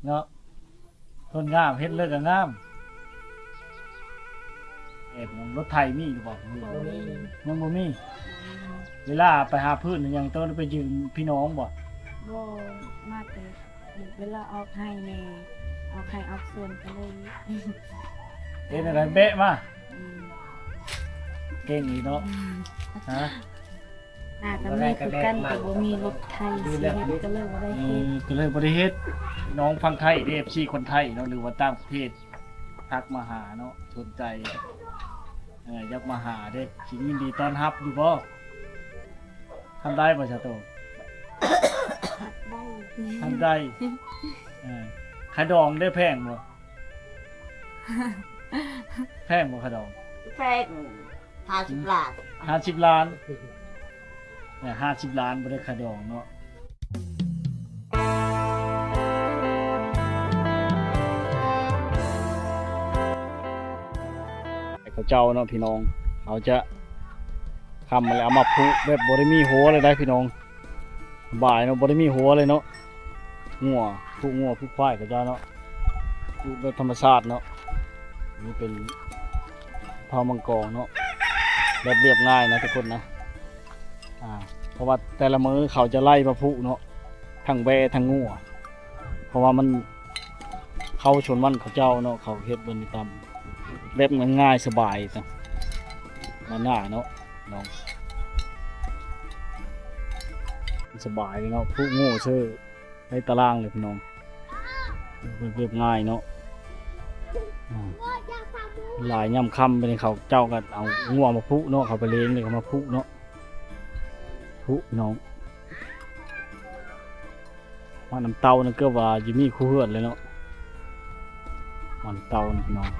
ເນາະ ຕົ້ນງາມ ເຮັດເລີກກໍງາມ. ເອະ ລົດໄຖມີຢູ່ບໍ່? ບໍ່ມີ ຍັງບໍ່ມີ. ບໍ່ມີ. ເວລາໄປຫາພືດຫຍັງ ຕ້ອງໄດ້ໄປຢືມພີ່ນ້ອງບໍ່? ບໍ່ ມາແຕ່ເວລາອອກໄຮ່ແດ່ ອອກໄຮ່ອອກສວນກໍເລີຍ ເຮັດແນວໃດແບະມາ. ອືມ ເກັ່ງອີກເນາະ. ອືມ ຮະ? ໜ້າກໍມີຄືກັນ ແຕ່ບໍ່ມີລົດໄຖຊິເຮັດ ກໍເລີຍບໍ່ໄດ້ເຮັດ. ເອີ ກໍເລີຍບໍ່ໄດ້ເຮັດ. ນ້ອງຝັ່ງໄທເດ້ ເອັຟຊີຄົນໄທເນາະ ຫຼືວ່າຕ່າງປະເທດ ທັກມາຫາເນາະ ສົນໃຈ ເອີ ຢາກມາຫາເດ້ ຊິຍິນດີຕ້ອນຮັບຢູ່ບໍ່? ທຳໄດ້ບໍ່ຊາໂຕ? ໄດ້ ທຳໄດ້. ເອີ ຄ່າດອງເດ້ ແພງບໍ່? ແພງບໍ່ຄ່າດອງ? ແພງ ຫ້າສິບລ້ານ ຫ້າສິບລ້ານ. ເອີ ຫ້າສິບລ້ານ ບໍ່ໄດ້ຄ່າດອງເນາະ. ເຂົາເຈົ້າເນາະພີ່ນ້ອງ ເຂົາຈະຄຳມາແລ້ວ ເອົາມາຜຸແບບບໍ່ໄດ້ມີຫົວເລີຍໄດ໋ພີ່ນ້ອງ. ສະບາຍເນາະ ບໍ່ໄດ້ມີຫົວເລີຍເນາະ. ງົວ ຜຸງົວຜຸຄວາຍເຂົາເຈົ້າເນາະ ຜຸແບບທຳມະຊາດເນາະ. ນີ້ເປັນເຜົ່າມັງກອງເນາະ ແບບລຽບງ່າຍນະທຸກຄົນນະ. ອ່າ ເພາະວ່າແຕ່ລະມື້ເຂົາຈະໄລ່ມາຜຸເນາະ ທັງແບ້ທັງງົວ ເພາະວ່າມັນ ເຂົ້າຊົນມັນເຂົາເຈົ້າເນາະ ເຂົາເຮັດແບບນີ້ຕາມແບບງ່າຍໆ ສະບາຍຕາມໜ້າເນາະ ນ້ອງ ສະບາຍເນາະ. ຜຸໂງ່ເຊີໃນຕາລາງເລີຍພີ່ນ້ອງ ເຮັດແບບງ່າຍເນາະ. ອາ ຫຼາຍຍາມຄ່ຳໄປນີ້ ເຂົາເຈົ້າກໍເອົາງົວມາຜຸເນາະ ເຂົາໄປເລງນີ້ກໍມາຜຸເນາະ ຜຸນ້ອງ. ມານຳເຕົານັ້ນເກືອບວ່າຊິມີຄູ່ເຮືອນເລີຍເນາະ ມານຳເຕົານີ້ພີ່ນ້ອງ.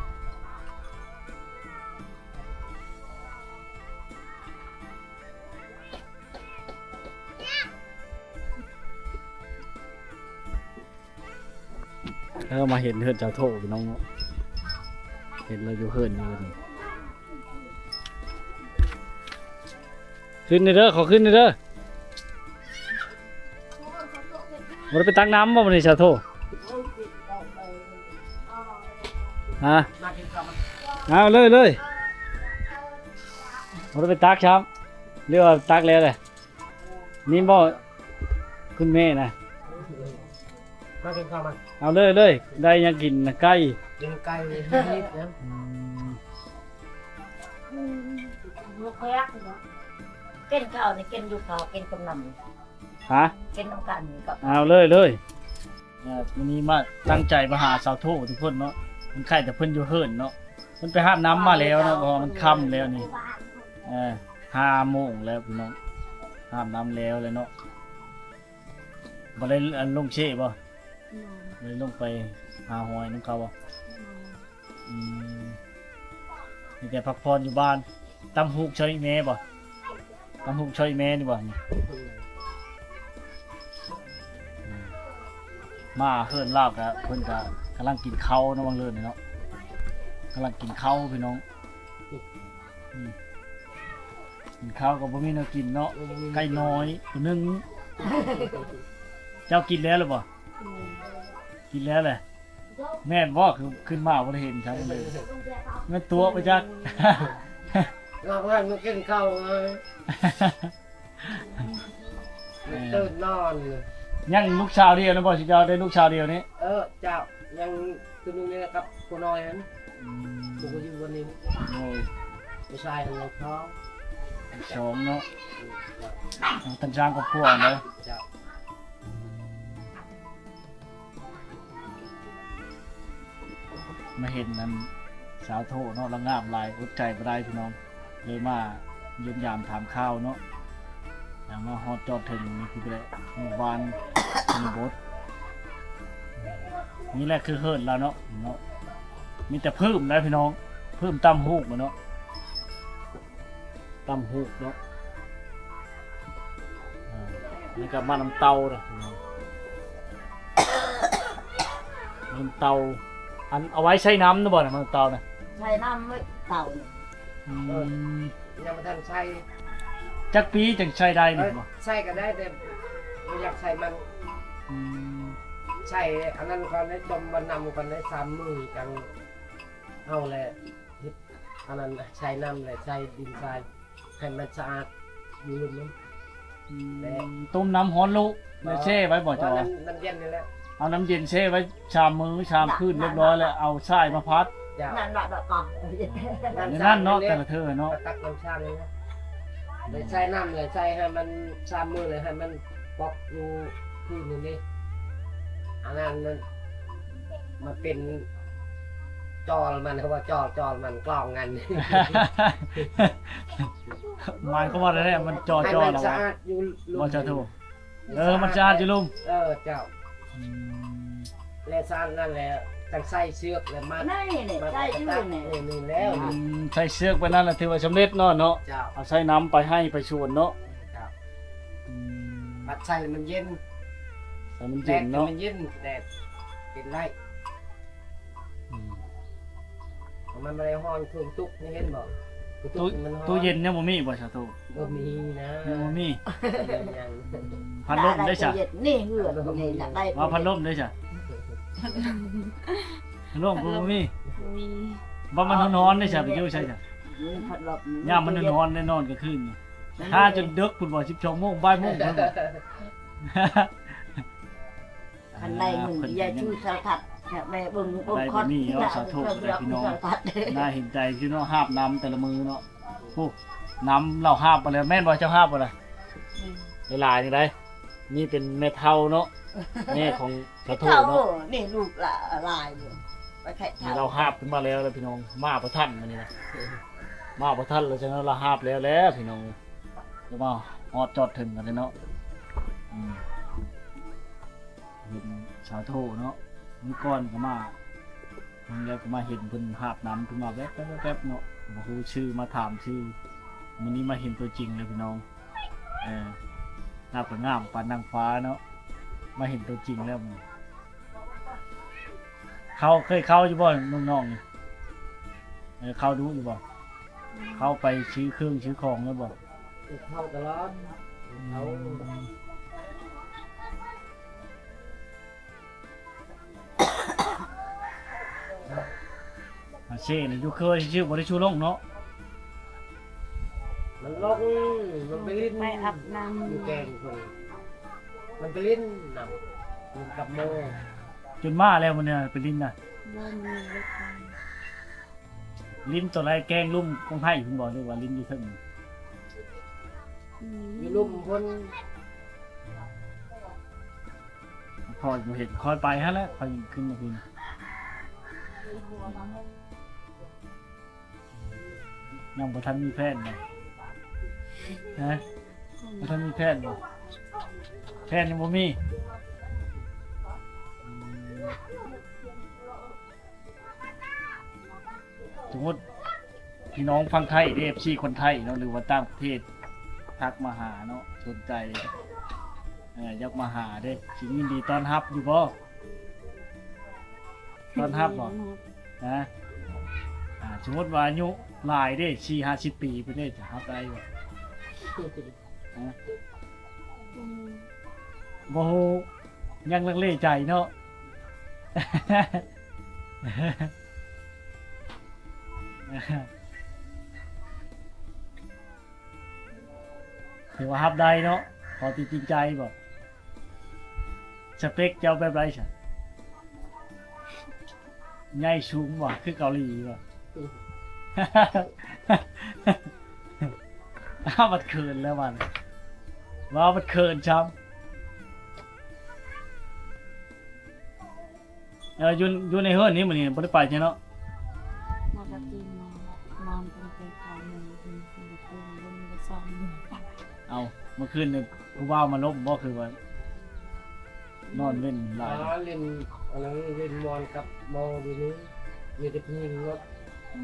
ເອີ ມາເຫັນເຮືອນເຈົ້າໂທພີ່ນ້ອງເນາະ ເຫັນລາວຢູ່ເຮືອນຢູ່. ຂຶ້ນນີ້ເດີ ຂໍຂຶ້ນນີ້ເດີ. ບໍ່ໄດ້ໄປຕັກນ້ຳບໍ່ມື້ນີ້ຊາວໂທ? ຮະ? ເອົາເລີຍ ເລີຍ. ບໍ່ໄດ້ໄປຕັກຊ້ຳ ຫຼືວ່າຕັກແລ້ວແຫຼະ? ນີ້ບໍ່ ຄຸນແມ່ນະ? ມາກິນເຂົ້າມາ. ເອົາເລີຍ ເລີຍ. ໄດ້ຫຍັງກິນນະ? ໄກ່. ກິນໄກ່ ມີດນະ. ອືມ. ບໍ່ແຄກເນາະ. ກິນເຂົ້ານີ້ກິນຢູ່ເຂົ້າ ກິນກັບນ້ຳ. ຮະ? ກິນນຳກັນກັບ. ເອົາເລີຍ ເລີຍ. ເອີ ມື້ນີ້ມາຕັ້ງໃຈມາຫາສາວໂທທຸກຄົນເນາະ. ມັນໄຄແຕ່ເພິ່ນຢູ່ເຮືອນເນາະ. ເພິ່ນໄປຫາບນ້ຳມາແລ້ວເນາະ ເພາະວ່າມັນຄ່ຳແລ້ວນີ້. ເອີ ຫ້າໂມງແລ້ວພີ່ນ້ອງ ຫາບນ້ຳແລ້ວແລ້ວເນາະ. ບໍ່ໄດ້ ອັນ ລົງເຊບໍ່? ບໍ່ ບໍ່ໄດ້ລົງໄປຫາຫອຍນຳເຂົາບໍ່? ອືມ ມີແຕ່ພັກຜ່ອນຢູ່ບ້ານ. ຕຳຫູກຊ່ອຍແມ່ບໍ່? ຕຳຫູກຊ່ອຍແມ່ນີ້ບໍ່? ອືມ ມາເຮືອນລາວກະ ເພິ່ນກະກຳລັງກິນເຂົ້າເນາະ ບາງເລີນນີ້ເນາະ ກຳລັງກິນເຂົ້າພີ່ນ້ອງ. ອືມ ກິນເຂົ້າກໍບໍ່ມີແນວກິນເນາະ. ບໍ່ມີ ໄກ່ນ້ອຍໂຕໜຶ່ງ. ເຈົ້າກິນແລ້ວຫຼືບໍ່? ອືມ ກິນແລ້ວແຫຼະ. ແມ່ນບໍ່? ຄືຂຶ້ນມາບໍ່ໄດ້ເຫັນຊ້ຳເລີຍ. ແມ່ນຕົວະໄປຈັກ. ລາວເພິ່ນມາກິນເຂົ້າເລີຍ. ເອີ ຕື່ນນອນ. ຍັງລູກສາວດຽວນະບໍ່? ຊິເຈົ້າໄດ້ລູກສາວດຽວນີ້? ເອີ ເຈົ້າ ຍັງໂຕໜຶ່ງນີ້ກັບຜູ້ນ້ອຍຫັ້ນ. ອືມ ຜູ້ຢູ່ວັນນີ້. ໂດຍ. ຜູ້ຊາຍຫັ້ນສອງ. ສອງເນາະ. ອືມ ທັງສາມຄອບຄົວເນາະ. ເຈົ້າ. ມາເຫັນອັນສາວໂທເນາະ ລາວງາມຫຼາຍ ອົດໃຈບໍ່ໄດ້ພີ່ນ້ອງ ເລີຍມາຢ້ຽມຢາມຖາມຂ່າວເນາະ. ມາຮອດຈອດເຖິງນີ້ຄືແຫຼະ ໝູ່ບ້ານຊົນນະບົດ. ນີ້ແຫຼະຄືເຮືອນລາວເນາະ ເນາະ. ມີແຕ່ຜຶ້ມໄດ໋ພີ່ນ້ອງ ຜຶ້ມຕຳຫູກເນາະ. ຕຳຫູກເນາະ. ອ່າ ນີ້ກໍໝາກນ້ຳເຕົ້ານະ ໝາກນ້ຳເຕົ້າ. ອັນເອົາໄວ້ໃສ່ນ້ຳນະບໍ່ນະ ໝາກນ້ຳເຕົ້ານະ? ໃສ່ນ້ຳໄວ້ເຕົ້ານີ້. ອືມ ເອີ ຍັງບໍ່ທັນໃສ່. ຈັກປີຈັ່ງໃສ່ໄດ້ນີ້ບໍ່? ໃສ່ກໍໄດ້ ແຕ່ບໍ່ຢາກໃສ່ມັນ. ອືມ. ໃສ່ອັນນັ້ນກ່ອນ ໃຫ້ຈົ່ມວ່ານ້ຳກ່ອນ ໃຫ້ສາມມື້ຈັ່ງເອົາແຫຼະ ເຮັດອັນນັ້ນ ໃສ່ນ້ຳແຫຼະ ໃສ່ດິນຊາຍ ໃຫ້ມັນສະອາດຢູ່ລຸ່ມນັ້ນ ອືມ ແລະ ຕົ້ມນ້ຳຮ້ອນລຸ ແລ້ວແຊ່ໄວ້ບໍ່ ເຈົ້າ? ນ້ຳ ນ້ຳເຢັນນີ້ແຫຼະ ເອົານ້ຳເຢັນແຊ່ໄວ້ສາມມື້ສາມຄືນ ລຽບຮ້ອຍແລ້ວເອົາຊາຍມາພັດ ເຈົ້າ ນັ້ນລະ ແລ້ວກໍ ໃນນັ້ນເນາະ ແຕ່ລະເທື່ອເນາະ ຕັກນ້ຳຊານີ້ ແລ້ວໃສ່ນ້ຳ ແລ້ວໃສ່ໃຫ້ມັນສາມມື້ ແລ້ວໃຫ້ມັນປອກຢູ່ພື້ນນີ້ ອັນນັ້ນມັນ ມັນເປັນຈອລມັນ ເຂົາວ່າຈອລ ຈອລມັນ ກລອງມັນ ໝາຍຄວາມວ່າແນວໃດ ມັນຈໍໆ ໃຫ້ມັນ ລະ ສະອາດຢູ່ລຸ່ມ ບໍ່ ສາທຸ ເອີ ມັນສະອາດຢູ່ລຸ່ມ ເອີ ເຈົ້າ ອືມ ແລະ ສານນັ້ນແຫຼະ ຈັ່ງໃສ່ເຊືອກ ແລະ ມັດ ນີ້ ນີ້ ມັດ ໃສ່ຢູ່ນີ້ ນີ້ແລ້ວ ອືມ ໃສ່ເຊືອກໄປນັ້ນລະ ຖືວ່າສຳເລັດເນາະ ເນາະ ເຈົ້າ ເອົາໃສ່ນ້ຳໄປໄຮ່ໄປສວນເນາະ ເຈົ້າ ອືມ ມັດໃສ່ໃຫ້ມັນເຢັນ ໃຫ້ມັນເຢັນເນາະ ແດດໃຫ້ມັນເຢັນ ແດດເປັນໄດ້ ອືມ ມັນບໍ່ໄດ້ຮ້ອນເຄື່ອງຕຸກ ເຫັນບໍ່? ຕູ້ ຕູ້ເຢັນຍັງບໍ່ມີບໍ່ ສາທຸ? ບໍ່ມີນະ ຍັງບໍ່ມີ ຍັງ ພັດລົມເດ້ຊະ? ນີ້ເຮືອນນີ້ນະ ໄດ້ ວ່າພັດລົມເດ້ຊະ? ພັດລົມກໍບໍ່ມີ ບໍ່ມີ ວ່າມັນຮ້ອນໆເດ້ຊະ ໄປຢູ່ໃສຊະ? ອືມ ພັດລົມ ຍາມມັນຮ້ອນໆ ໄດ້ນອນກາງຄືນນີ້ ຫາຈົນເດິກພຸ້ນບໍ່ ສິບສອງໂມງ ບ່າຍໂມງພຸ້ນບໍ່? ຄັນໄດ້ເງິນ ອ່າ ເພິ່ນກໍຍັງຢາກຊື້ໂທລະທັດ ຢາກໄດ້ເບິ່ງ ເບິ່ງຄອນ ໄດ້ບໍ່ມີເນາະ ສາທຸ ພີ່ນ້ອງ ໂທລະທັດ ໜ້າເຫັນໃຈພີ່ນ້ອງ ຫາບນ້ຳແຕ່ລະມື້ເນາະ ໂອ້ ນ້ຳລາວຫາບໄປແລ້ວ ແມ່ນບໍ່ ເຈົ້າຫາບບໍ່ລະ? ອືມ ຫຼາຍໆນີ້ໄດ໋ ນີ້ເປັນແມ່ເຖົ້າເນາະ ແມ່ຂອງສາທຸເນາະ ນີ້ລູກຫຼາຍຢູ່ ໄປແຂກເຖົ້າ ນີ້ລາວຫາບຂຶ້ນມາແລ້ວລະພີ່ນ້ອງ ມາບໍ່ທັນມື້ນີ້ນະ ມາບໍ່ທັນລະ ຈັ່ງນັ້ນລາວຫາບແລ້ວແຫຼະພີ່ນ້ອງ ຈະມາຮອດຈອດເຖິງກັນເດເນາະ ອືມ ເຫັນສາທຸເນາະ ມື້ກ່ອນກໍມາ ມື້ແລ້ວກໍມາເຫັນເພິ່ນຫາບນ້ຳຂຶ້ນມາແວບໆໆເນາະ ບໍ່ຮູ້ຊື່ ມາຖາມຊື່ ມື້ນີ້ມາເຫັນຕົວຈິງແລ້ວພີ່ນ້ອງ ເອີ ໜ້າກໍງາມປານນາງຟ້າເນາະ ມາເຫັນຕົວຈິງແລ້ວ ເຂົ້າ ເຄີຍເຂົ້າຢູ່ບໍ່ນ້ອງໆນີ້? ເອີ ເຂົ້າດຸຢູ່ບໍ່? ເຂົ້າໄປຊື້ເຄື່ອງຊື້ຂອງແລ້ວບໍ່? ເຂົ້າຕະຫຼອດ ເຂົ້າ ອືມ ອາເຊນຢູ່ເຄີຍຊື່ ບໍ່ໄດ້ຊູລົງເນາະ ມັນລົງ ມັນໄປຫຼິ້ນ ໄປອາບນ້ຳ ຢູ່ແກງເພິ່ນ ມັນໄປຫຼິ້ນນ້ຳ ຫຼິ້ນກັບໂມ ຈົນມາແລ້ວມື້ນີ້ໄປຫຼິ້ນນະ ບໍ່ມີເລີຍ ຫຼິ້ນຕົວໃດ ແກ້ງລຸ່ມກອງໄຮ່ພຸ້ນບໍ່ ຫຼືວ່າຫຼິ້ນຢູ່ເທິງ? ອືມ ຢູ່ລຸ່ມພຸ້ນ ຂ້ອຍບໍ່ເຫັນ ຂ້ອຍໄປຫັ້ນແຫຼະ ຂ້ອຍຍັງຂຶ້ນມາພີ້ ຍັງບໍ່ທັນມີແຟນບໍ່? ຮະ? ບໍ່ທັນມີແຟນບໍ່? ແຟນຍັງບໍ່ມີ? ສົມມຸດພີ່ນ້ອງຝັ່ງໄທເດ້ ເອັຟຊີ ຄົນໄທເນາະ ຫຼືວ່າຕ່າງປະເທດ ທັກມາຫາເນາະ ສົນໃຈ ເອີ ຢາກມາຫາເດ້ ຊິຍິນດີຕ້ອນຮັບຢູ່ບໍ່? ຕ້ອນຮັບບໍ່? ຮະ? ອ່າ ສົມມຸດວ່າອາຍຸຫຼາຍເດ້ ສີ່ຫ້າສິບປີພຸ້ນເດ້ ຈະຮັບໄດ້ບໍ່? ຮະ? ອືມ ບໍ່ຮູ້ ຍັງລັງເລໃຈເນາະ ຖືວ່າຮັບໄດ້ເນາະ ຂໍຕິດຈິງໃຈບໍ່? ສະເປັກເຈົ້າແບບໃດຊະ? ໃຫຍ່ສູງບໍ່ ຄືເກົາຫຼີບໍ່? ອ້າວ ບັດເຂີນແລ້ວບັດ ເວົ້າບັດເຂີນຊ້ຳ. ເອີ ຢູ່ ຢູ່ໃນເຮືອນນີ້ມື້ນີ້ບໍ່ໄດ້ໄປໃຊ່ເນາະ? ມາກະກິນນອນ ນອນຕັ້ງແຕ່ເກົ້າໂມງ ເອົາ ມື້ຄືນນີ້ຜູ້ບ່າວມາລົມບໍ່ ຄືວ່າ ນອນເວັນຫຼາຍ ມາຫຼິ້ນອັນນັ້ນ ຫຼິ້ນມ່ວນກັບໝໍຢູ່ນີ້ ມີແຕ່ຜູ້ຍິງເນາະ. ອື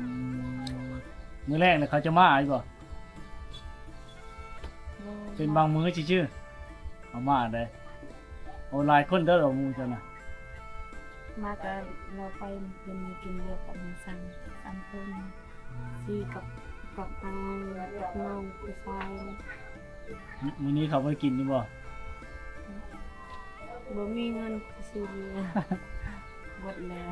ມ ມື້ແລງນີ້ເຂົາຈະມາອີກບໍ່? ເປັນບາງມື້ຊື່ໆ ເອົາມາໄດ້. ໂອ້ ຫຼາຍຄົນເດີ ໝູ່ເຈົ້ານະ. ມາກະເຮົາໄປເພິ່ນກິນເບຍກັບໝູ່ສັງ ສາມຄົນ ອືມ ຊີກັບ ກັບອ້າຍ ກັບນ້ອງຜູ້ຊາຍ. ມື້ນີ້ເຂົາບໍ່ໄດ້ກິນຢູ່ບໍ່? ອືມ. ບໍ່ມີເງິນຊື້ເບຍ ເບິດແລ້ວ.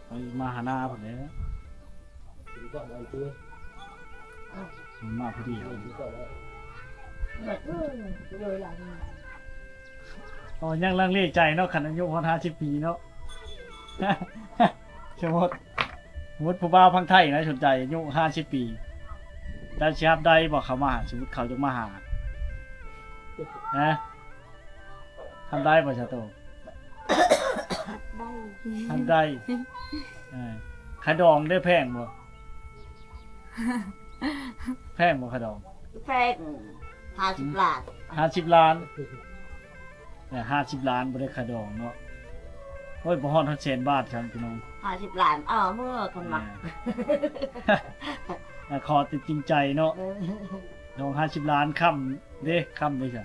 ໄປມາຫາໜ້າພຸ້ນແຫຼະ ກິນກ່ອນອັນເທື່ອ ມາພໍດີ ກິນກ່ອນແລ້ວ ອໍ ຍັງລັງເລໃຈເນາະ ຄັນອາຍຸຮອດຫ້າສິບປີເນາະ ສົມມຸດ ສົມມຸດຜູ້ບ່າວຝັ່ງໄທນະ ສົນໃຈອາຍຸຫ້າສິບປີ ເຈົ້າຊິຮັບໄດ້ບໍ່ ເຂົາມາ ສົມມຸດເຂົາຢາກມາຫາ ຮະ? ຮັບໄດ້ບໍ່ຊາໂຕ? ໄດ້ ຮັບໄດ້ ເອີ ຄ່າດອງເດ້ແພງບໍ່? ແພງບໍ່ຄ່າດອງ? ແພງ ຫ້າສິບລ້ານ ຫ້າສິບລ້ານ ເອີ ຫ້າສິບລ້ານບໍ່ໄດ້ຄ່າດອງເນາະ ໂອ້ຍ ບໍ່ຮອດ ຮອດແສນບາດຊ້ຳພີ່ນ້ອງ ຫ້າສິບລ້ານ ເອົາເມືອຄົນມັກ ເອີ ຂໍແຕ່ຈິງໃຈເນາະ ເອີ ດອງຫ້າສິບລ້ານ ຄຳເດ້ ຄຳເດ້ຊະ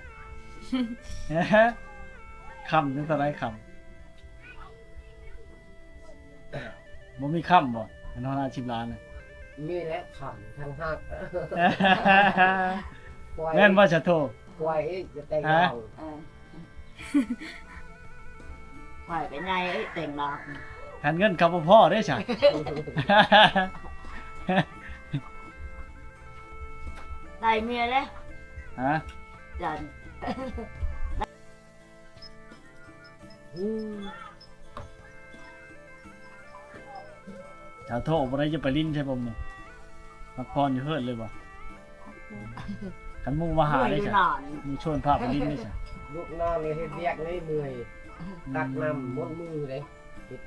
ຄຳຈັ່ງເທົ່າໃດຄຳ? ບໍ່ມີຄຳບໍ່ ອັນຮອດຫ້າສິບລ້ານນະ? ມີແຫຼະຄຳທັງຮັກ ແມ່ນບໍ່ຊາໂທ? ຄວາຍອີກຈະແຕ່ງດອງ ເອີ ຄວາຍກໍໃຫຍ່ອີກແຕ່ງດອງ ຄັນເງິນເຂົາບໍ່ພໍເດ້ຊະ ໄດ້ເມຍເດ້ ຮະ? ຈັນ ອືມ ສາໂທ ບໍ່ໄດ້ຈະໄປຫຼິ້ນໃສບໍ່ມື້ ພັກຜ່ອນຢູ່ເຮືອນເລີຍບໍ່? ຄັນໝູ່ມາຫາເດ້ຊະ ໝູ່ຊວນພາໄປຫຼິ້ນເດ້ຊະ ລູກນ້ອງນີ້ເຮັດວຽກນີ້ເມື່ອຍ ອືມ ຕັກນ້ຳໝົດມືເດ້ ເຮັດ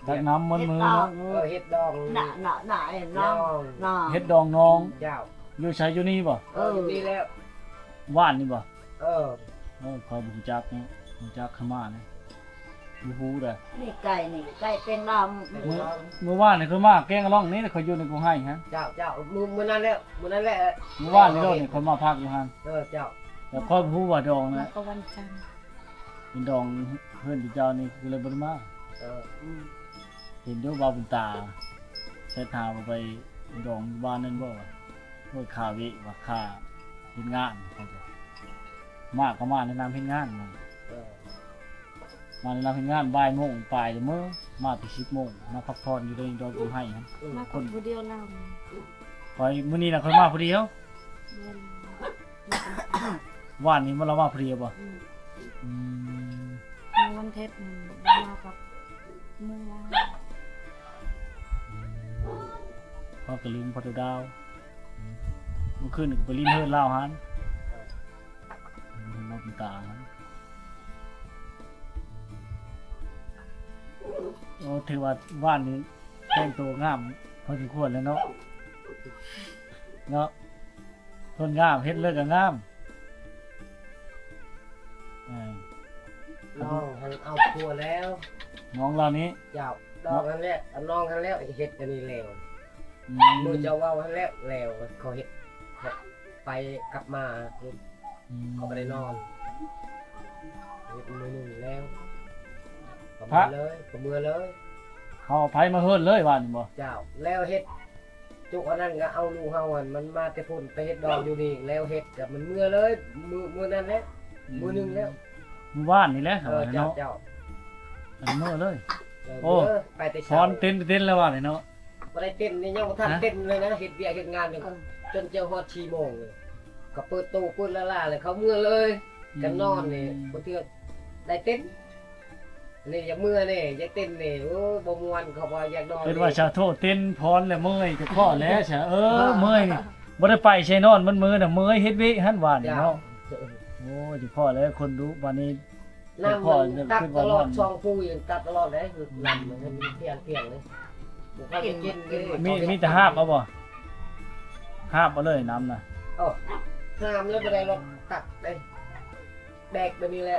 ຕັກນ້ຳໝົດມືເນາະ ເຮັດດອງ ເອີ ເຮັດດອງ ນະ ນະ ນະ ເຮັດດອງ ດອງ ນະ ເຮັດດອງນອງ ເຈົ້າ ຢູ່ໃສ ຢູ່ນີ້ບໍ່? ເອີ ຢູ່ນີ້ແລ້ວ ບ້ານນີ້ບໍ່? ເອີ ເອີ ຂ້ອຍບໍ່ຮູ້ຈັກເນາະ ຮູ້ຈັກຂະມ້ານະ ບໍ່ຮູ້ເດີ້ ນີ້ໄກ່ນີ້ ໄກ່ເຕັງດອງ ມື້ ມື້ວານນີ້ຂ້ອຍມາແກງອະລ່ອງນີ້ ຂ້ອຍຢູ່ໃນກົງໄຮ່ຫັ້ນ ເຈົ້າ ເຈົ້າ ມື້ ມື້ນັ້ນແຫຼະ ມື້ນັ້ນແຫຼະ ມື້ວານນີ້ໂລດນີ້ ຂ້ອຍມາພັກຢູ່ຫັ້ນ ເອີ ເຈົ້າ ແຕ່ຂ້ອຍບໍ່ຮູ້ວ່າດອງນະ ມາກໍວັນຈັນ ເປັນດອງເຮືອນເຈົ້ານີ້ ກໍເລີຍບໍ່ໄດ້ມາ ເອີ ອືມ ເຫັນຢູ່ບ່າວບຸນຕາ ແຊັດຫາວ່າໄປດອງຢູ່ບ້ານນັ້ນບໍ່ ວ່າໂອ້ຍ ຂ້າເວະວ່າຂ້າເຮັດງານ ມາກໍມາແນະນຳເຮັດງານ ເອີ ມາແນະນຳເຮັດງານ ບ່າຍໂມງປາຍແລ້ວເມີ ມາແຕ່ສິບໂມງ ມາພັກຜ່ອນຢູ່ໃນດອນຕົ້ນໄມ້ຫັ້ນ ເອີ ມາຄົນຜູ້ດຽວລາວ ຂ້ອຍ ມື້ນີ້ນະຂ້ອຍມາຜູ້ດຽວ ແມ່ນ ວານນີ້ບໍ່ ລາວມາຜູ້ດຽວບໍ່? ອືມ ອືມ ມື້ວັນອາທິດ ອືມ ລາວມາກັບໝູ່ລາວ ອືມ ເຂົາກໍລືມພໍ່ດາວ ອືມ ມື້ຄືນກໍໄປຫຼິ້ນເຮືອນລາວຫັ້ນ ເຮືອນລາວເປັນຕາຫັ້ນ ໂອ້ ຖືວ່າວານນີ້ແຕ່ງໂຕງາມພໍສົມຄວນແລ້ວເນາະ ເນາະ ຄົນງາມເຮັດເລີກກໍງາມ ເອີ ນ້ອງຫັ້ນເອົາຜົວແລ້ວ ນ້ອງລາວນີ້ ເຈົ້າ ນ້ອງຫັ້ນແຫຼະ ນ້ອງຫັ້ນແຫຼະເຮັດອັນນີ້ແລ້ວ ອືມ ມື້ເຈົ້າເວົ້າຫັ້ນແຫຼະ ແລ້ວເຂົາເຮັດ ໄປກັບມາ ອືມ ເຂົາບໍ່ໄດ້ນອນ ເຮັດມື້ໜຶ່ງແລ້ວ ກໍເມືອເລີຍ ກໍເມືອເລີຍ ເຂົາເອົາໃຜມາເຮືອນເລີຍວ່ານີ້ບໍ່? ເຈົ້າ ແລ້ວເຮັດ ຈຸກອັນນັ້ນກໍເອົາລູກເຮົາຫັ້ນ ມັນມາແຕ່ພຸ້ນ ໄປເຮັດດອງຢູ່ນີ້ ແລ້ວເຮັດກໍມັນເມືອເລີຍ ມື້ ມື້ນັ້ນແຫຼະ ອືມ ມື້ໜຶ່ງແລ້ວ ມື້ວານນີ້ແຫຼະ ເອີ ວ່າເນາະ ເຈົ້າ ເຈົ້າ ອັນເມືອເລີຍ ເອີ ໂອ້ ເມືອ ໄປແຕ່ເຊົ້າ ໄປເຕັ້ນ ໄປເຕັ້ນແລ້ວວ່ານີ້ເນາະ ບໍ່ໄດ້ເຕັ້ນນີ້ ຍັງບໍ່ທັນ ຮະ ເຕັ້ນເລີຍນະ ເຮັດວຽກເຮັດງານຢູ່ ເອີ ຈົນຈະຮອດສີ່ໂມງ ກໍເປີດຕູ້ເປີດລາລາ ແລ້ວເຂົາເມືອເລີຍ ອືມ ກໍນອນນີ້ ບໍ່ເທື່ອໄດ້ເຕັ້ນ ນີ້ຢາກເມືອນີ້ ຢາກເຕັ້ນນີ້ ໂອ້ ບໍ່ມ່ວນ ເຂົາວ່າຢາກນອນ ເພິ່ນວ່າ ນີ້ ສາໂທ ເຕັ້ນພອນແລ້ວເມື່ອຍ ຈະພໍແລ້ວຊະ ເອີ ເອີ ເມື່ອຍນີ້ ບໍ່ໄດ້ໄປໃສ ນອນໝົດມື້ນະ ເມື່ອຍເຮັດວຽກຫັ້ນວ່ານີ້ເນາະ ເຈົ້າ ໂອ້ ຈະພໍແລ້ວ ຄົນດຸບາດນີ້ ນ້ຳມັນຕັກຕະຫຼອດ ຊ່ອງພູຢູ່ ຕັກຕະຫຼອດເດ້ ອືມ ນ້ຳມັນພຽງໆເລີຍ ບໍ່ຄ່ອຍໄດ້ກິນເດ້ ມີ ມີແຕ່ຫາບເອົາບໍ່? ຫາບເອົາເລີຍນ້ຳນະ ເອີ ຫາບແລ້ວບໍ່ໄດ້ລອດຕັກເດ້ ແບກແບບນີ້ແຫຼະ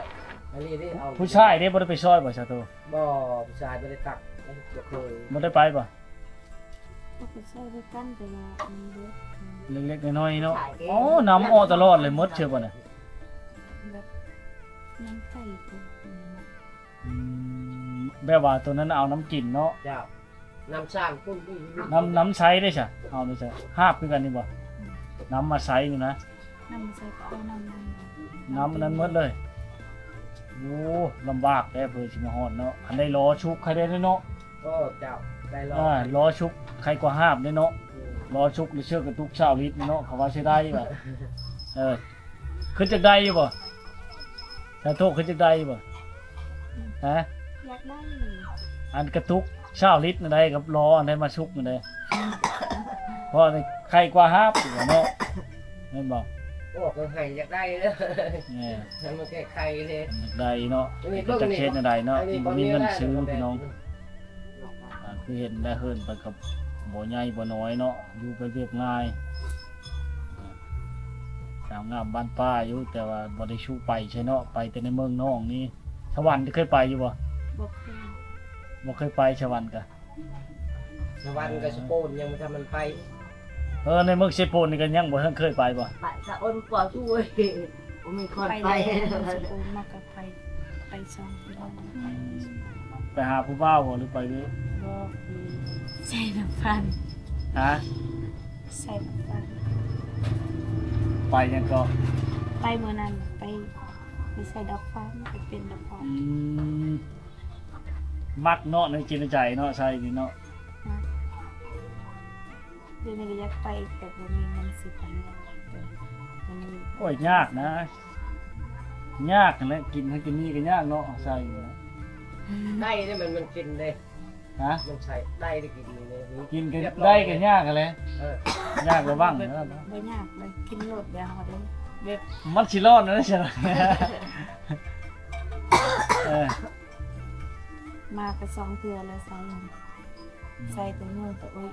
ອັນນີ້ເດ້ ເອົາ ຜູ້ຊາຍເດ້ ບໍ່ໄດ້ໄປຊ່ອຍບໍ່ ສາໂຕ? ບໍ່ ຜູ້ຊາຍບໍ່ໄດ້ຕັກ ບໍ່ເຄີຍ ບໍ່ໄດ້ໄປບໍ່? ກໍໄປຊ່ອຍຄືກັນ ແຕ່ວ່າມັນເບິດ ເລັກໆນ້ອຍໆເນາະ ໂອ້ ນ້ຳອອກຕະຫຼອດເລີຍ ໝົດເທື່ອບໍ່ນະ? ແບບນ້ຳໃສ ອືມ ແບບວ່າໂຕນັ້ນເອົານ້ຳກິນເນາະ ເຈົ້າ ນ້ຳສ້າງພຸ້ນ ນ້ຳ ນ້ຳໃສເດ້ຊະ ເອົາເດ້ຊະ ຫາບຄືກັນນີ້ບໍ່? ອືມ ນ້ຳມາໃສນີ້ນະ ນ້ຳໃສກໍເອົານ້ຳ ນ້ຳອັນນັ້ນໝົດເລີຍ. ໂອ້ ລຳບາກແທ້ເພິ່ນຊິມາຮອດເນາະ ຄັນໄດ້ລໍຊຸກໃຄແດ່ເນາະ. ໂອ້ ເຈົ້າ ໄດ້ລໍ ອ່າ ລໍຊຸກໃຄກວ່າຫາບເດ້ເນາະ. ອືມ ລໍຊຸກໄດ້ເຊື່ອກະຕຸກຊາວລິດເນາະ ເຂົາວ່າຊິໄດ້ວ່າ ເອີ ຄືຈະໄດ້ຢູ່ບໍ່? ສາທຸ ຄືຈະໄດ້ຢູ່ບໍ່? ຮະ? ຢາກໄດ້ ອັນກະຕຸກຊາວລິດນັ້ນໃດ ກັບລໍອັນໃດມາຊຸກນັ້ນໃດ ເພາະໄດ້ໄຄກວ່າຫາບຢູ່ເນາະ ແມ່ນບໍ່? ໂອ້ ກໍໃຫ້ຢາກໄດ້ເດີ ແມ່ນ ໃຫ້ມັນໄຄໆເດ້ ຢາກໄດ້ເນາະ ເອີ ຈັກເຮັດແນວໃດເນາະ ບໍ່ມີເງິນຊື້ພີ່ນ້ອງ. ອ່າ ຄືເຫັນໄດ້ເຮືອນໄປກັບບໍ່ໃຫຍ່ບໍ່ນ້ອຍເນາະ ຢູ່ໄປລຽບງ່າຍ ສາວງາມບ້ານປ່າຢູ່ ແຕ່ວ່າບໍ່ໄດ້ຊູໄປໃສເນາະ ໄປແຕ່ໃນເມືອງນອກນີ້. ສະຫວັນເຄີຍໄປຢູ່ບໍ່? ບໍ່ເຄີຍ ບໍ່ເຄີຍໄປສະຫວັນກະ ສະຫວັນກັບສະໂປນຍັງບໍ່ທັນໄປ. ເອີ ໃນເມືອງເຊໂປນນີ້ກໍຍັງບໍ່ທັນເຄີຍໄປບໍ່? ໄປສະອົນກວ່າຊ່ວຍ ບໍ່ມີຄົນໄປ ໄປແລ້ວ ສະໂປນມາກໍໄປ ໄປສອງເທື່ອ. ໄປຫາຜູ້ບ່າວບໍ່ ຫຼືໄປເວະ? ບໍ່ ໄປໃສ່ນ້ຳພັນ. ຮະ? ໃສ່ນ້ຳພັນ. ໄປຫຍັງເກາະ? ໄປມື້ນັ້ນ ໄປ ໄປໃສ່ດອກຟານ ໄປເປັນດອກຟານ. ອືມ ມັກເນາະ ໃນຈິດໃນໃຈເນາະ ໃສ່ນີ້ເນາະ. ມັກ ດຽວນີ້ກໍຢາກໄປ ແຕ່ບໍ່ມີເງິນຊິໄປ. ໂອ້ຍ ຍາກນະ ຍາກຫັ້ນແຫຼະ ກິນຫັ້ນກິນນີ້ກໍຍາກເນາະ ໃສ່ນີ້ນະ. ໄດ້ເດ້ ມັນ ມັນກິນເດ້. ຮະ? ມັນໃສ່ໄດ້ ໄດ້ກິນນີ້ເດ້ ກິນກໍໄດ້ກໍຍາກຫັ້ນແຫຼະ. ເອີ ຍາກລະວັງ. ບໍ່ ບໍ່ຍາກເລີຍ ກິນໂລດ ແບບເຮົາເດ້ ແບບມັນຊິຮ້ອນນະຊັ້ນ. ເອີ ມາກໍສອງເທື່ອແລ້ວໃສ່. ອືມ ໃສ່ແຕ່ເມືອງຕາໂອ້ຍ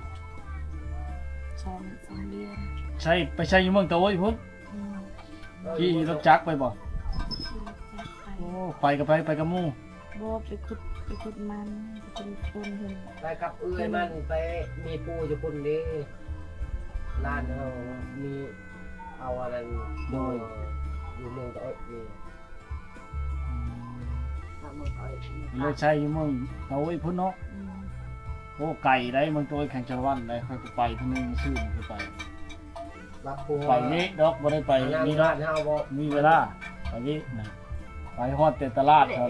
ສອງ ສອງເດືອນ. ໃສ່ ໄປໃສ່ຢູ່ເມືອງຕາໂອ້ຍພຸ້ນ? ອືມ ຂີ່ລົດຈັກໄປບໍ່? ຂີ່ລົດຈັກໄປ. ໂອ້ ໄປກໍໄປ ໄປກັບໝູ່? ບໍ່ ໄປຂຸດ ໄປຂຸດມັນ ໄປຂຸດຄົນເພິ່ນ ໄປກັບເອື້ອຍມັນ. ໄປມີປູ່ຢູ່ພຸ້ນເດ້ ຫຼານເຮົາມີ ເອົາອັນນັ້ນ. ໂດຍ ຢູ່ເມືອງຕາໂອ້ຍນີ້. ອືມ ເລີຍໃຊ້ຢູ່ເມືອງຕາໂອ້ຍພຸ້ນເນາະ. ອືມ ໂອ້ ໄກໄດ໋ ເມືອງຕາໂອ້ຍແຂວງສາລະວັນໄດ໋ ຂ້ອຍກໍໄປເທື່ອໜຶ່ງ ມື້ຊືນກໍໄປ. ໄປເວະດອກ ບໍ່ໄດ້ໄປນີ້ດອກ ມີເວລາໄປເວະນະ ໄປຮອດແຕ່ຕະຫຼາດເຂົາ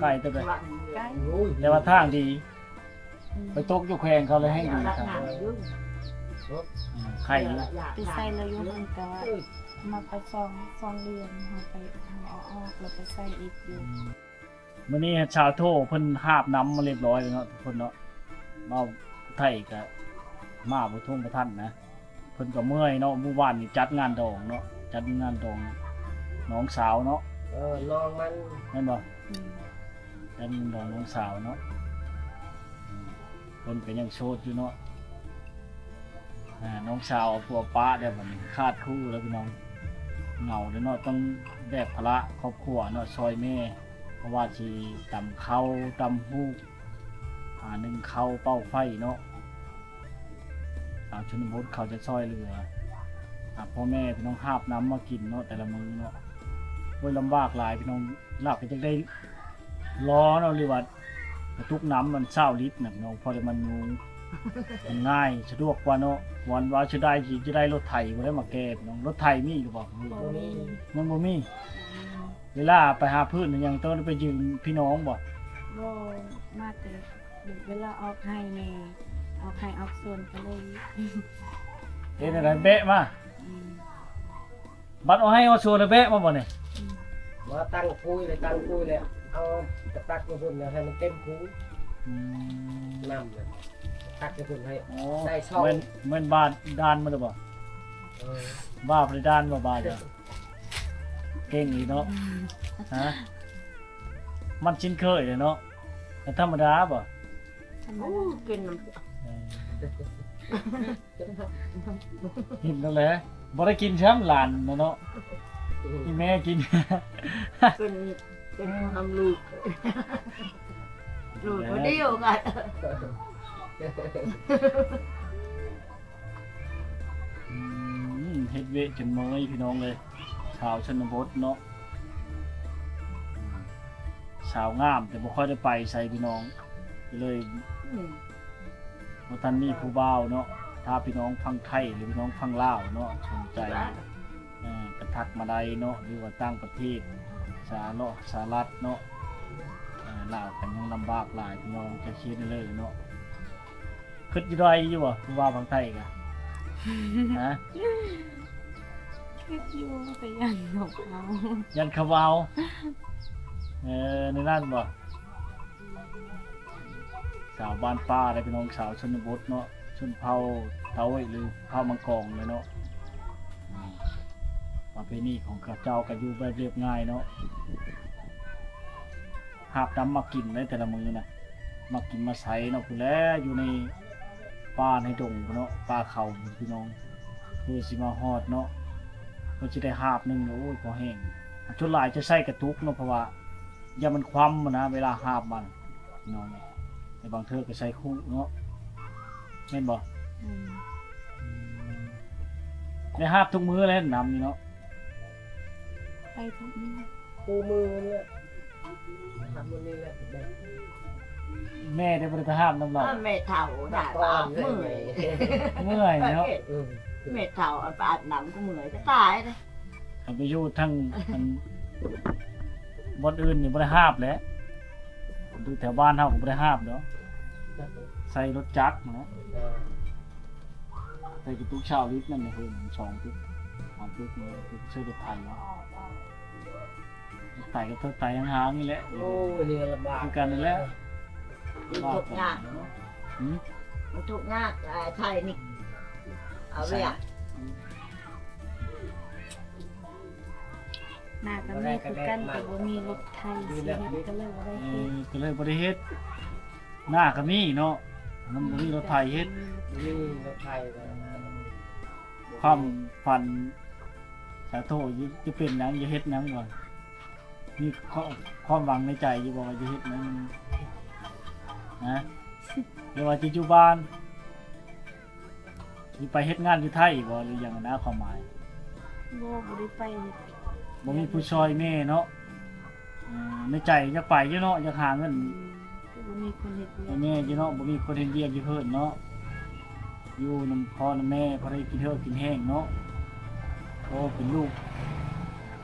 ໃກ້ແຕ່ ແຕ່ວ່າທາງດີ. ອືມ ໄປຕົກຢູ່ແຂວງເຂົາແລ້ວແຮ່ງດີຄັກ. ອືມ ໄຄຢູ່ ໄປໃສ່ແລ້ວຢູ່ຫັ້ນ ແຕ່ວ່າມາໄປສອງ ສອງເດືອນ ເຮົາໄປ ເຮົາເອົາອອກແລ້ວໄປໃສ່ອີກຢູ່. ອືມ ມື້ນີ້ຊາວໂທເພິ່ນຫາບນ້ຳມາຮຽບຮ້ອຍແລ້ວເນາະ ທຸກຄົນເນາະ. ເວົ້າໄທກໍມາບໍ່ທົ່ງບໍ່ທັນນະ ເພິ່ນກໍເມື່ອຍເນາະ. ມື້ວານນີ້ຈັດງານດອງເນາະ ຈັດງານດອງນ້ອງສາວເນາະ. ເອີ ນ້ອງມັນ ແມ່ນບໍ່? ອືມ ຈັດງານດອງນ້ອງສາວເນາະ. ອືມ ເພິ່ນກໍຍັງໂສດຢູ່ເນາະ. ອ່າ ນ້ອງສາວເອົາຜົວປະແລ້ວ ບັດນີ້ຂາດຄູ່ແລ້ວພີ່ນ້ອງ ເຫງົາເດ້ເນາະ. ຕ້ອງແບກພາລະຄອບຄົວເນາະ ຊ່ອຍແມ່ ບໍ່ວ່າຊິຕຳເຂົ້າ ຕຳຫູກ ອ່າ ໜຶ້ງເຂົ້າ ເປົ່າໄຟເນາະ. ຊາວຊົນນະບົດເຂົາຈະຊ່ອຍເຫຼືອ ອ່າ ພໍ່ແມ່ພີ່ນ້ອງຫາບນ້ຳມາກິນເນາະ ແຕ່ລະມື້ເນາະ. ໂອ້ຍ ລຳບາກຫຼາຍພີ່ນ້ອງ. ລາວກໍຢາກໄດ້ລໍ້ເນາະ ຫຼືວ່າກະຕຸກນ້ຳມັນຊາວລິດນະພີ່ນ້ອງ ພໍໄດ້ມັນຢູ່ ມັນງ່າຍສະດວກກວ່າເນາະ. ວັນວ່າຊິໄດ້ ຊິໄດ້ລົດໄຖບໍ່ໄດ້ມາແກ່ພີ່ນ້ອງ. ລົດໄຖມີຢູ່ບໍ່? ບໍ່ມີ ຍັງບໍ່ມີ. ອືມ ເວລາໄປຫາພືດຫຍັງ ຕ້ອງໄດ້ໄປຢືມພີ່ນ້ອງບໍ່? ບໍ່ ມາແຕ່ເວລາອອກໄຮ່ແດ່ ອອກໄຮ່ອອກສວນກໍເລີຍ ເຮັດແນວໃດແບະມາ. ອືມ ບັດເອົາໄຮ່ເອົາສວນແລ້ວແບະມາບໍ່ນີ້? ອືມ ມາຕັ້ງປຸ໋ຍເລີຍ ຕັ້ງປຸ໋ຍເລີຍ ເອົາກະຕັກມາພຸ້ນແລ້ວໃຫ້ມັນເຕັມພຸ້ນ. ອືມ ນ້ຳນະ ຕັກມາພຸ້ນໃຫ້ ໂອ້ ໃສ່ຊ່ອງ. ແມ່ນ ແມ່ນບ້ານດ່ານມາແລ້ວບໍ່? ເອີ ບ້າບໍ່ໄດ້ດ່ານບໍ່ ບ້ານເຈົ້າ? ເກັ່ງອີກເນາະ. ອືມ ຮະ? ມັນຊິນເຄີຍເລີຍເນາະ. ທຳມະດາບໍ່? ທຳມະດາ. ໂອ້ ກິນນຳ ເອີ ກິນນັ້ນແຫຼະ ບໍ່ໄດ້ກິນຊ້ຳຫຼານນະເນາະ. ອືມ ອີແມ່ກິນ ເປັນ ເປັນຄວາມລູກ ລູກຄົນດຽວກັນ. ອືມ ເຮັດວຽກຈົນເມື່ອຍພີ່ນ້ອງເອີຍ ຊາວຊົນນະບົດເນາະ. ສາວງາມແຕ່ບໍ່ຄ່ອຍໄດ້ໄປໃສພີ່ນ້ອງ ກໍເລີຍ ອືມ ບໍ່ທັນມີຜູ້ບ່າວເນາະ. ຖ້າພີ່ນ້ອງຝັ່ງໄທ ຫຼື ພີ່ນ້ອງຝັ່ງລາວເນາະ ສົນໃຈ ເອີ ກະທັກມາໄດ້ເນາະ ຫຼືວ່າຕ່າງປະເທດ ສະຫະລັດ ສະຫະລັດເນາະ ເອີ ລາວກໍຍັງລຳບາກຫຼາຍ ພີ່ນ້ອງຈະເຮັດແນວໃດເນາະ. ຄິດຢູ່ໄດ້ຢູ່ບໍ່ ຜູ້ບ່າວຝັ່ງໄທກະ ຮະ? ຄິດຢູ່ ແຕ່ຢ້ານເຂົາເອົາ ຢ້ານເຂົາເອົາ. ເອີ ແນວນັ້ນບໍ່? ສາວບ້ານປ່າເດ້ພີ່ນ້ອງ ສາວຊົນນະບົດເນາະ ຊົນເຜົ່າຕາໂອ້ຍ ຫຼື ເຜົ່າມັງກອງເລີຍເນາະ. ອາ ປະເພນີຂອງເຂົາເຈົ້າກໍຢູ່ແບບລຽບງ່າຍເນາະ ຫາບນ້ຳມາກິນໃນແຕ່ລະມື້ນະ ມາກິນມາໃສເນາະ ພຸ້ນແຫຼະ ຢູ່ໃນປ່າໃນດົງພຸ້ນເນາະ ປ່າເຂົາພຸ້ນພີ່ນ້ອງ. ເພື່ອຊິມາຮອດເນາະ ເພື່ອຊິໄດ້ຫາບໜຶ່ງ ໂອ້ຍ ພໍແຮງ. ສ່ວນຫຼາຍຈະໃຊ້ກະຕຸກເນາະ ເພາະວ່າ ຢ້ານມັນຄວ່ຳຫັ້ນນະ ເວລາຫາບມາພີ່ນ້ອງ. ແຕ່ບາງເທື່ອກໍໃຊ້ຄຸເນາະ ແມ່ນບໍ່? ອືມ ອືມ ໄດ້ຫາບທຸກມື້ແຫຼະນ້ຳນີ້ເນາະ ໄປທຸກມື້ ຄູ່ມື້ນີ້ແຫຼະ ຫາບມື້ນີ້ແຫຼະ. ແມ່ໄດ້ບໍ່ໄດ້ໄປຫາບນຳລາວ? ອ້າວ ແມ່ເຖົ້າ ເມື່ອຍ ເມື່ອຍເນາະ. ອືມ ແມ່ເຖົ້າ ອາບນ້ຳກໍເມື່ອຍ ຈະຕາຍເດ້. ຄັນໄປຢູ່ທາງ ອັນ ບ່ອນອື່ນນີ້ບໍ່ໄດ້ຫາບແຫຼະ ຢູ່ແຖວບ້ານເຮົາກໍບໍ່ໄດ້ຫາບດອກ ໃສ່ລົດຈັກນະ. ເອີ ໃສ່ກະຕຸກຊາວລິດນັ້ນນະ ເພິ່ນສອງຕຸກ ສາມຕຸກນີ້ ໃສ່ລົດໄຖເນາະ ໄຖກໍໄຖຫ່າງໆນີ້ແຫຼະ. ໂອ້ຍ ອັນນີ້ລຳບາກຄືກັນນັ້ນແຫຼະ. ມັນທຸກຍາກເນາະ ຫືມ ມັນທຸກຍາກ ໄອ້ໄທນີ້ ເອົາວຽກ ໜ້າກໍມີຄືກັນ ແຕ່ບໍ່ມີລົດໄຖ ຊິເຮັດກໍເລີຍບໍ່ໄດ້ເຮັດ ເອີ ກໍເລີຍບໍ່ໄດ້ເຮັດ. ໜ້າກໍມີເນາະ ມັນບໍ່ມີລົດໄຖເຮັດ ບໍ່ມີລົດໄຖ. ຄວາມຝັນ ສາໂທ ຈະເປັນຫຍັງ ຈະເຮັດຫຍັງບໍ່? ມີຄວາມ ຄວາມຫວັງໃນໃຈຢູ່ບໍ່ວ່າຈະເຮັດຫຍັງ ຮະ? ຫຼືວ່າຈະຢູ່ບ້ານ ຊິໄປເຮັດງານຢູ່ໄທບໍ່ ຫຼືຫຍັງນະ ຄວາມໝາຍ? ບໍ່ ບໍ່ໄດ້ໄປເຮັດ ບໍ່ມີຜູ້ຊ່ອຍແມ່ເນາະ. ເອີ ໃນໃຈຢາກໄປຢູ່ເນາະ ຢາກຫາເງິນ ອືມ ກໍບໍ່ມີຄົນເຮັດວຽກ ແມ່ຢູ່ເນາະ ບໍ່ມີຄົນເຮັດວຽກຢູ່ເຮືອນເນາະ ຢູ່ນຳພໍ່ນຳແມ່ ພໍໄດ້ກິນເຫື່ອກິນແຫ້ງເນາະ. ໂອ້ ເປັນລູກ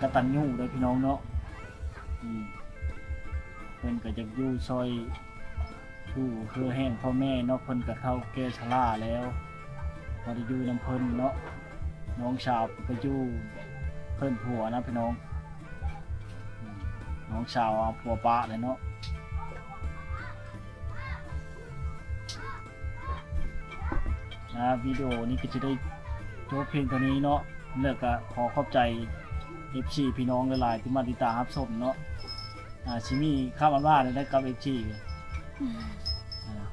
ກະຕັນຍູເດີພີ່ນ້ອງເນາະ. ອືມ ເພິ່ນກໍຢາກຢູ່ຊ່ອຍ ຜູ້ເຄືອແຫ້ງພໍ່ແມ່ເນາະ ເພິ່ນກໍເຖົ້າແກ່ຊະລາແລ້ວ ບໍ່ໄດ້ຢູ່ນຳເພິ່ນເນາະ. ນ້ອງສາວໄປຢູ່ເຮືອນຜົວນະພີ່ນ້ອງ ອືມ ນ້ອງສາວເອົາຜົວປະແລ້ວເນາະ. ອາ ວິດີໂອນີ້ກໍຈະໄດ້ຈົບພຽງເທົ່ານີ້ເນາະ ແລ້ວກໍຂໍຂອບໃຈ ເອັຟຊີ ພີ່ນ້ອງຫຼາຍໆ ທີ່ມາຕິດຕາມຮັບຊົມເນາະ. ອາ ຊິມີຄຳອຳລາແນວໃດກັບ ເອັຟຊີ ອືມ ອາ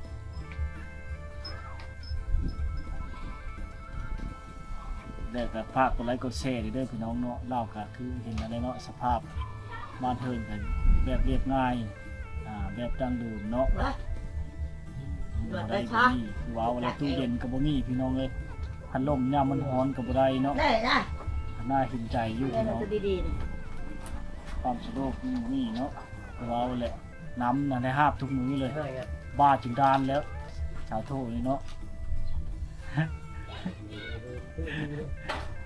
ແລ້ວກໍຝາກກົດໄລກົດແຊເດີພີ່ນ້ອງເນາະ. ລາວກໍຄືເຫັນແລ້ວເນາະ ສະພາບບ້ານເຮືອນກໍແບບລຽບງ່າຍ ອາ ແບບດັ້ງເດີມເນາະ ບໍ່ໄດ້ມີ ຄືວ່າແລ້ວ ຕູ້ເຢັນກໍບໍ່ມີພີ່ນ້ອງເອີຍ ພັດລົມຍາມມັນຮ້ອນກໍບໍ່ໄດ້ເນາະ. ໜ້າເຫັນໃຈຢູ່ພີ່ນ້ອງ ຄວາມສະດວກມັນບໍ່ມີເນາະ. ເວົ້າແຫຼະ ນ້ຳນະໄດ້ຫາບທຸກມື້ເລີຍ ບ້າຈົນດ້ານແລ້ວ ສາໂທນີ້ເນາະ.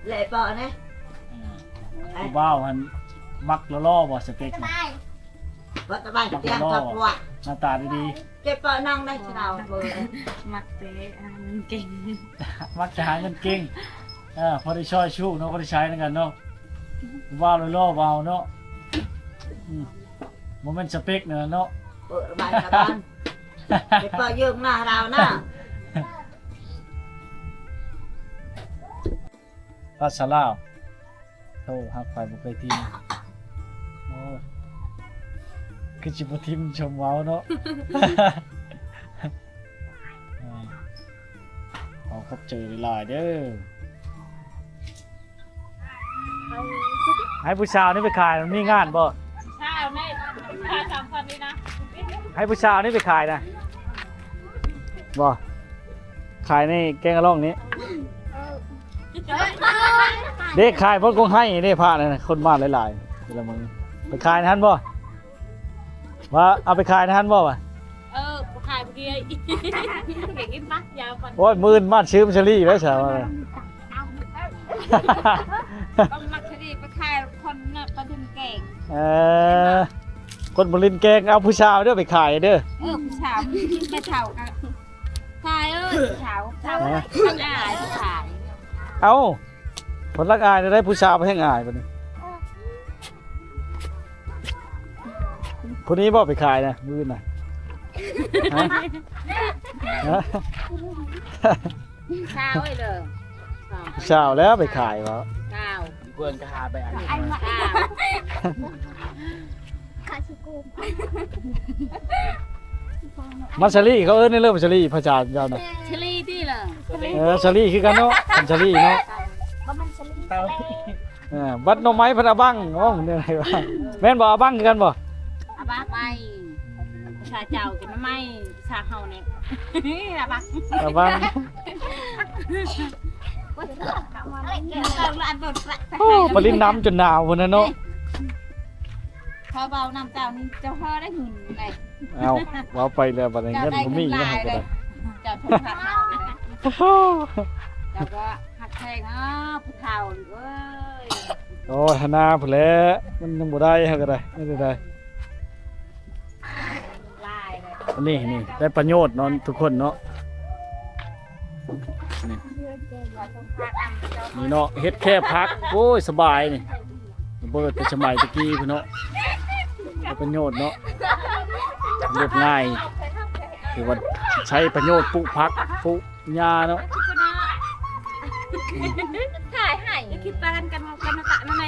ແຫຼະເປາະນະ ເອີ ຜູ້ບ່າວຫັ້ນມັກຫຼໍ່ໆບໍ່ ສະເປັກນະ? ບໍ່ສະບາຍ ມັກຫຼໍ່ໆ ໜ້າຕາດີໆ ເຈັບເປາະນັ່ງໄດ້ຊະດາວເປີ ມັກແຕ່ຫາເງິນເກັ່ງ ມັກແຕ່ຫາເງິນເກັ່ງ ເອີ ພໍໄດ້ຊ່ອຍຊູ້ເນາະ ພໍໄດ້ໃຊ້ນຳກັນເນາະ. ຜູ້ບ່າວຫຼໍ່ໆ ບໍ່ເອົາເນາະ ອືມ ບໍ່ແມ່ນສະເປັກນັ້ນເນາະ ເປີລະບາຍລະບານ ໄປເປີເຢິງໜ້າລາວນະ ພາສາລາວ ໂທ ຮັກໃຜບໍ່ເຄີຍຖິ້ມ ໂອ້ ຄືຊິບໍ່ຖິ້ມຊົມເວົ້າເນາະ. ຂໍຂອບໃຈຫຼາຍໆເດີ. ໃຫ້ຜູ້ສາວນີ້ໄປຂາຍ ມັນມີງານບໍ່? ສາວນີ້ຂາຍສາມພັນນີ້ນະ ໃຫ້ຜູ້ສາວນີ້ໄປຂາຍນະ ບໍ່? ຂາຍໃນແກງອະລ່ອງນີ້ ເດ້ ຂາຍບ່ອນກົງໄຮ່ເດ້ ພະນັ້ນນະ ຄົນມາຫຼາຍໆ ແຕ່ລະມື້ ໄປຂາຍໃນຫັ້ນບໍ່? ວ່າເອົາໄປຂາຍໃນຫັ້ນບໍ່ວະ? ເອີ ໄປຂາຍ ໄປ ເດຍ ຢາກກິນປະ ຢາວກ່ອນ. ໂອ້ຍ ມື້ອື່ນມາຊືມສາລີແລ້ວຊາວ. ຕ້ອງມັກສາລີໄປຂາຍຄົນນະ ປະດິນແກງ. ເອີ ຄົນປະດິນແກງ ເອົາຜູ້ສາວເດີໄປຂາຍເດີ. ເອີ ຜູ້ສາວ ແມ່ເຖົ້າກະຂາຍ. ເອີ ຜູ້ສາວ ສາວ ຮະ? ອາຍຂາຍ. ເອົ້າ ເພິ່ນລັກອາຍແນວໃດ ຜູ້ສາວແຮ່ງອາຍບັດນີ້. ຜູ້ນີ້ບໍ່ໄປຂາຍນະ ມື້ນະ? ຮະ? ຮະ? ຊາວເອີຍເດີ ຊາວແລ້ວໄປຂາຍບໍ່? ຊາວ ເພິ່ນກໍຫາໄປອັນ ຊາວ ມາສາລີ ເຂົາເອີ້ນແນວໃດ ມາສາລີ ພາສາເຈົ້ານະ? ສາລີຕິລະ? ເອີ ສາລີຄືກັນເນາະ ເປັນສາລີເນາະ. ບໍ່ແມ່ນສາລີ ເອີ ບັດໜໍ່ໄມ້ເພິ່ນອາບັງ ໂອ້ ແນວໃດວະ? ແມ່ນບໍ່ ອາບັງຄືກັນບໍ່? ອາບັງໄມ້ ພາສາເຈົ້າກໍໜໍ່ໄມ້ ພາສາເຮົານີ້ ອາບັງ ອາບັງ. ໂອ້ ປະລິນນ້ຳຈົນໜາວພຸ້ນນະເນາະ. ເຂົາເວົ້ານຳເຈົ້ານີ້ ເຈົ້າພໍໄດ້ເງິນໄດ໋. ເອົ້າ ເວົ້າໄປແລ້ວບັດນີ້ເງິນບໍ່ມີຫຍັງກໍໄດ້ ເຈົ້າສົມພັກເຮົາເລີຍ. ໂອ້ໂຫ ເຈົ້າກໍຮັກແພງເນາະ ຜູ້ເຖົ້າເອີຍ. ໂອ້ຍ ຫາໜ້າພຸ້ນແຫຼະ ມັນຍັງບໍ່ໄດ້ ເຮົາກໍໄດ້ ໄດ້ ໄດ້. ອັນນີ້ ນີ້ ໄດ້ປະໂຫຍດເນາະທຸກຄົນເນາະ. ນີ້ ນີ້ເນາະ ເຮັດແຄ່ຜັກ ໂອ້ຍ ສະບາຍນີ້ ບໍ່ແຕ່ສະໄໝຕະກີ້ພຸ້ນເນາະ. ໄດ້ປະໂຫຍດເນາະ ລຽບງ່າຍ ຖືວ່າໃຊ້ປະໂຫຍດ ປູກຜັກ ປູກຫຍ້າເນາະ. ຖ່າຍໃຫ້ ຢ່າຄິດປານກັນ ກັນນະຕະນັ້ນໄດ໋.